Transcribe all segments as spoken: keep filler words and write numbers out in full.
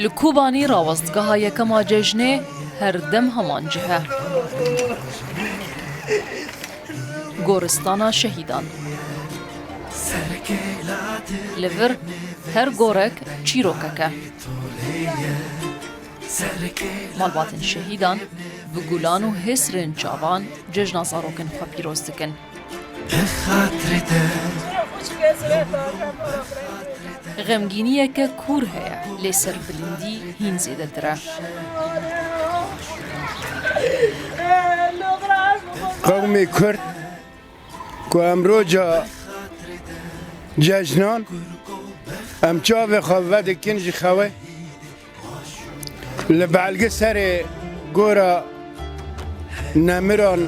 Li Kobanî rawestgeha yekema cejnê her dem heman cih e. Goristana Şehîdan. Li vir her gorek çîrokek e. Malbatên şehîdan bi gulan û hêsrên çavan cejna zarokên xwe pîroz dikin. Xemgîniyeke kûr heye, lê serbilindî hîn zêdetir e. Qewmê Kurd ku em roja cejnan, em çavê xwe vedikin ji xewê, li belge serê gora nemiran,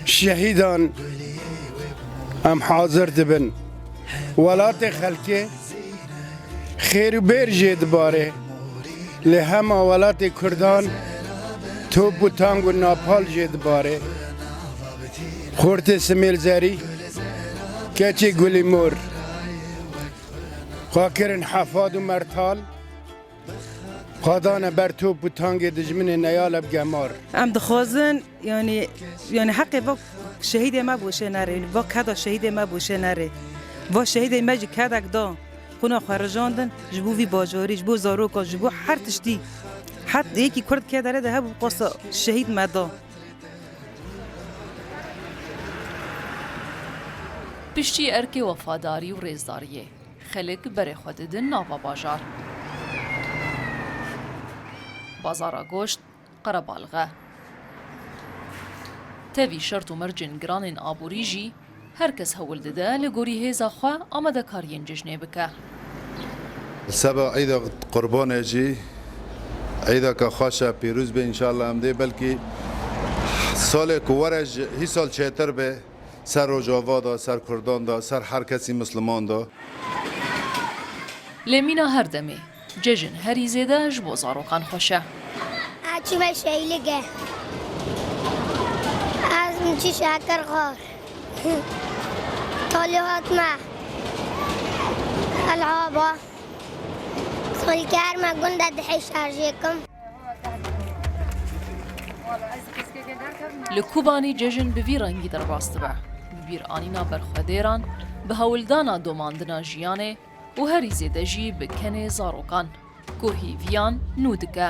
şehîdan em hazir dibin. Welatê xelkê xêr û bêr jê dibare, lê hema welatê Kurdan top û tang û napal jê dibare. Xortê Simêl Zerî, keçê Gulî Mor, xwe kirin hefad û mertal, xwe dane ber top û tangê dijminê neyale bi gemar. Em dixwazin, yanî, yanî heqê va şehîdê me boşê nere, yanî va keda şehîdê me boşê nere. Va şehîdê me jî kedek da, xwina xwe rijandin, ji bo vî bajarî, ji bo zarokan, ji bo her tiştî. Het yekî Kurd kê derê de hebû, qasa şehîd me da. Piştî erkê wefadarî û rêzdariyê, xelk berê xwe didin nava bajar. Bazara goşt, qerebalxe. Tevî şert û mercên giranên aborî jî her kes hewl dide li gorî hêza xwe amadekariyên cejnê bike. Seba Îda Qurbanê jî Îdeke xweş e, pîroz be înşallah em dê belkî salê ku were ji hîsal çêtir be. Ser Rojava de, ser Kurdan de, ser her kesî Misliman de. Lê mîna her demê, cejin herî zêde ji bo zarokan xweş e. Ez çûme Şehîlige. Ez min çi şekir xwar. Talî hatime. Elaba. Solkar me gunda dihê şarjê kim. Li Kobanî cejin bi vî rengî derbas dibe. Bi bîr anîna berxwedêran, bi hewldana domandina jiyanê û herî zêde jî bi kenê zarokan, ku hîviyan nû dike.